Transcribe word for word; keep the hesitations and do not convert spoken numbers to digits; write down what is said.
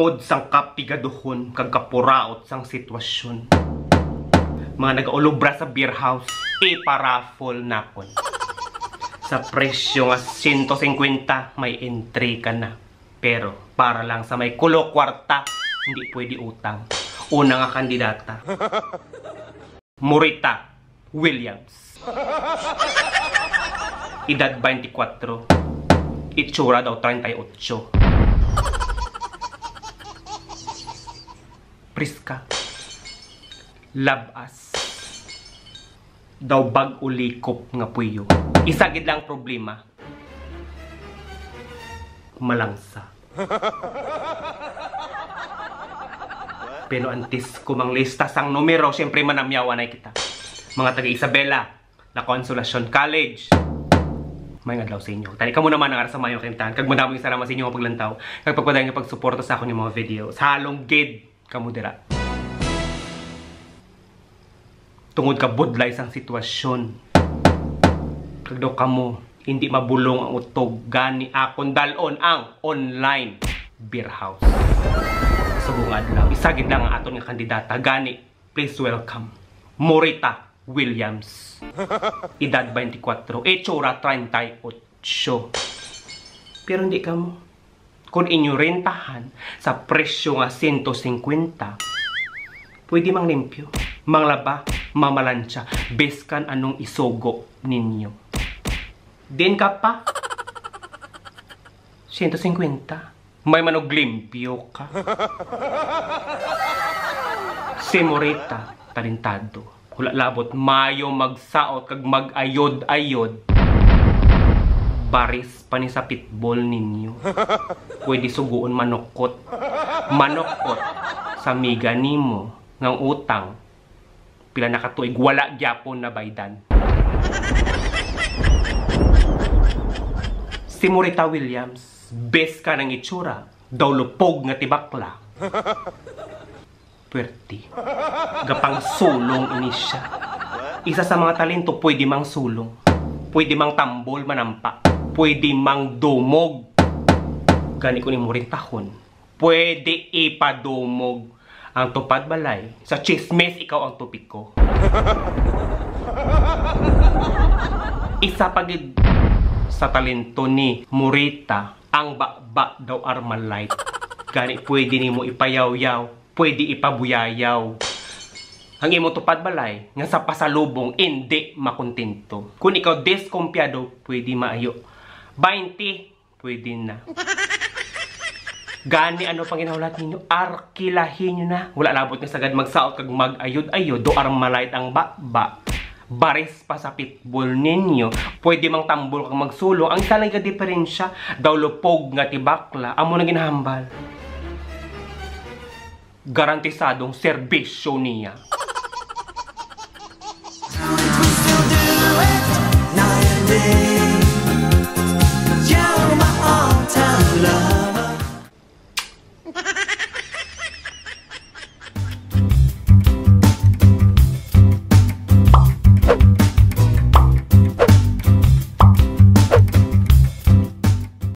Tungod sang kapigaduhon kag kapuraot sang sitwasyon, mga nagaulobra sa beer house, iparaffle nakon. Sa presyo nga sento singkwenta, may entry ka na. Pero para lang sa may kulo kwarta, hindi pwede utang. Una nga kandidata. Morita Williams. Edad twenty-four. Itsura daw treinta y ocho. Priska. Labas. Daw bag-o likop nga puyo. Isa gid lang problema. Malangsa. Pero antes ko manglista sang numero, siyempre manamyawan na kita. Mga taga Isabela, La Consolacion College. May adlaw sa inyo. Tani kamo naman ang ara sa mayo kalimtan. Kag madamong salamat sa inyo nga paglantaw. Kag pagpadayon nga pagsuporta sa akon nga mga videos. Halong gid kamo dira. Tungod ka budlay sang sitwasyon. Kag daw kamo, hindi mabulong ang utog, gani akon dal-on ang online beer house. Subong adlaw, isa gid lang ang aton nga kandidata, gani, please welcome, Morita Williams. Edad twenty-four, itsura treinta y ocho. Pero hindi kamo. Kung inyo rentahan sa presyo nga sento singkwenta, pwede manglimpyo, manglaba, mamalantsa, biskan anong isugo ninyo. Din ka pa? Sento singkwenta. May manuglimpyo ka. Si Morita, talentado. Wala labot, mayo magsaot kag mag-ayod-ayod. Baris pa ni sa pitbol ninyo. Pwede sugoon manukot. Manukot sa miga nimo nga ang utang pila na ka tuig wala gyapon nabaydan. Si Morita Williams, bes ka ng itsura, daw lupog nga tibakla. Pwerte. Gapangsulong ini siya. Isa sa mga talento, pwede mang sulong. Pwede mang tambol, manampa. Pwede mang dumog. Gani ko ni Morintahon. Pwede ipadumog ang tupad balay. Sa chismis, ikaw ang topiko. Isa pa gid sa talento ni Morita, ang baba daw Armalite. Gani, pwede nimo ipayawyaw, pwede ipabuyayaw ang imo tupad balay nga sa pasalubong indi makontento. Kung ikaw diskumpiyado, pwede maayo. Baynte, pwede na. Gani, ano pang ginahulat ninyo? Arkilahi nyo na. Wala labot nga sagad magsaot kag mag-ayod-ayod, do Armalite ang baba. Baris pa sa pitbol ninyo. Pwede mang tambol kag magsulong. Ang isa lang ka diferensya, daw lupog nga tibakla. Amo na ginahambal. Garantisadong serbisyo niya.